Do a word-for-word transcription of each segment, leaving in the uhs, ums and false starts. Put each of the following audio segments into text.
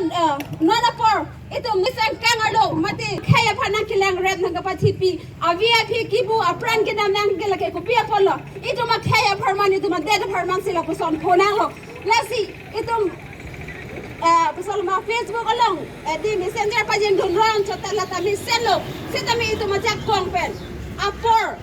Eh, non apor, itum neli sengkang arlo, mate khei aphan nangkelang rep nangkapathipi, avi aphi kibu apran kedam nangke lake kopi apotlo, itum akhei apharman, itum adet apharman si lapuson phonanglo. Lasi, itum, eh, pusolma Facebook along, eh, di messenger pajengdun ron chot ta lata mesenlo, setame itum ajakong pen apor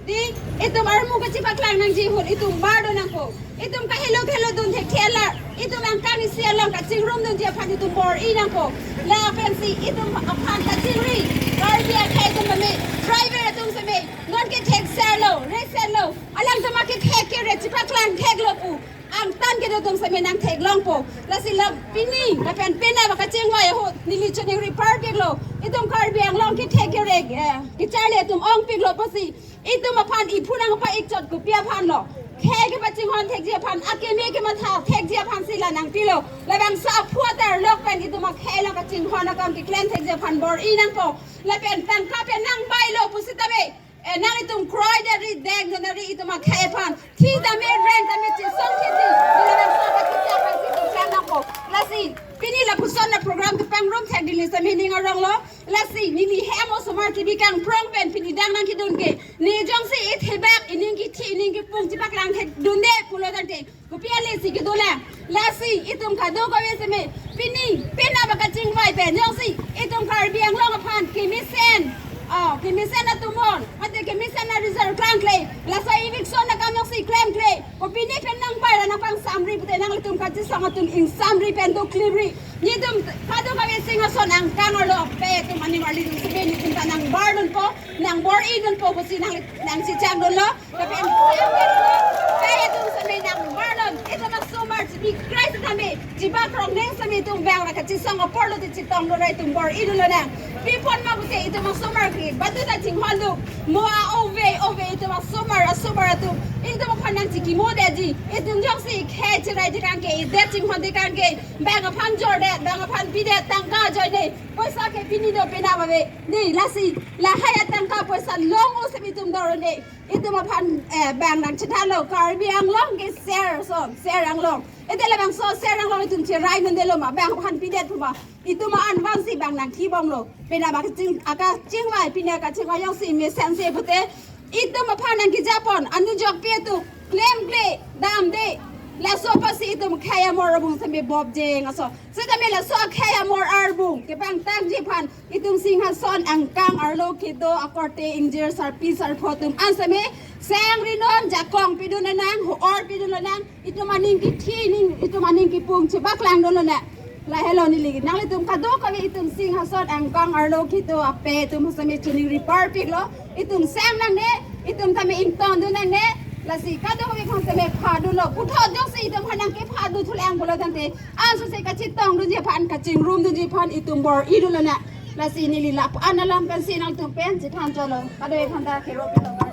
di, itum armu kachipaklang nangji ahut itum bardun nangpo. Itum kahelo kahelo dun thekthe alar, itum angkang isi along kachingrumdunji aphan itum bor-i nangpo. Lapensi itum aphan kachingri, Karbi akhei atum tame, driver atum tame, non kethek serlo, re serlo, alangtum akethek kere chipaklang theklo pu angtan kedo atum tame nangtheklongpo. Lasi la pini lapen penap akachingvai ahut neli choningri parpiklo, itum Karbi Anglong kethek kere, eh, kecharli atum ongpiklo pusi itum aphan iphu nangpa-ik chot kopi aphanlo? Khei kepachinghon thekji aphan, akeme kematha thekji aphan si la nangpilo. Labangso aphu atarlok pen itum akhei along kachinghon akam keklem thekji aphan bor-i nangpo. Lapen tangka pen nangbailo pusitame, eh, nanglitum kroidetri, dengdunri itum akhei aphan, thi tame, reng tame, chisong thiji, labangso aphan kiti aphan si itum klang nangpo. Lasi pini lapuson aprogram kepangrum thek dili sami ning aronglo. Lasi neli hem osomar kebi kangprong pen pini dang nangkedun ke, ne jongsi ithebak, ining kithi, ining kipung chipaklang thekdunde pulo tangte, kopi ale si kedolang? Lasi itum kadokave tame, pini penap akachingvai pen jongsi itum Karbi Anglong aphan kemesen, oh, kemesen atumon, mate kemesen aresult klangkle, laso eviction akam jongsi klemkle, kopine pen nangpai ra nangpangsamri pute nanglitum kachisong atum ingsamri pen doklimri. Netum kadokave Singhason angkang arlo ape atum animarli atum tame netum ta nangbardunpo, nangbor-idunpo pusi nang, nangchichangdunlo. Lapen ape atum tame nangbardun, itum asomar chibi krai tame, chiba krong neng tame itum bang ra kachisong aporlo te chitongdun ra itum bor-idunlonang. Pi apot ma pute itum asomar ke badu ta chinghondun. Mo a ove ove itum asomar, asomar atum, itum aphan nangchikimodetji. Itum jongsi khei cherai tekang ke, idet chinghon tekang ke, bang aphan jordet, bang aphan pidet, tangka ajoine, poisa ke pini do penap ave. Ne lasi, lahai atangka poisa long-o si itum dor ne. Itum aphan, eh, bang nangchethalo, Karbi Anglong ke ser ason, ser anglong. Ete labangso ser anglong itum cheraidundelo ma, bang aphan pidet pu ma, itum an vansi bang nangthibomlo. Penap akaching, akachingvai, pini akachingvai jongsi mesense pute, itum aphan nangkejapon, anujokpi atum klemkle, damde. Laso apotsi itum khei amor arbung tame bobjeng aso. Setame laso akhei amor arbung kepangtangji aphan itum Singhason angkang arlo kedo akorte ingjir sarpi sarpo atum an tame sengrinon, jakong pidunlonang, ho-or pidunlonang, itum aning kithi, ning, itum aning kipung chipaklangdunlonang. Lahelo neli nanglitum kadokave itum Singhason angkang arlo kedo ape atum tame choningri parpiklo. Itum seng nangne, itum tame ingtongdun nangne. Lasi kadokave aphan tame phadunlo. Puthot jongsi itum aphan nangkephadun thulang pulo tangte, ansose kachetongdunji aphan, kachingrumdunji aphan itum bor-idunlonang. Lasi neli lapu-an alam pensi nangtum pen chethan cholo. Kadokave aphan ta kero pilo.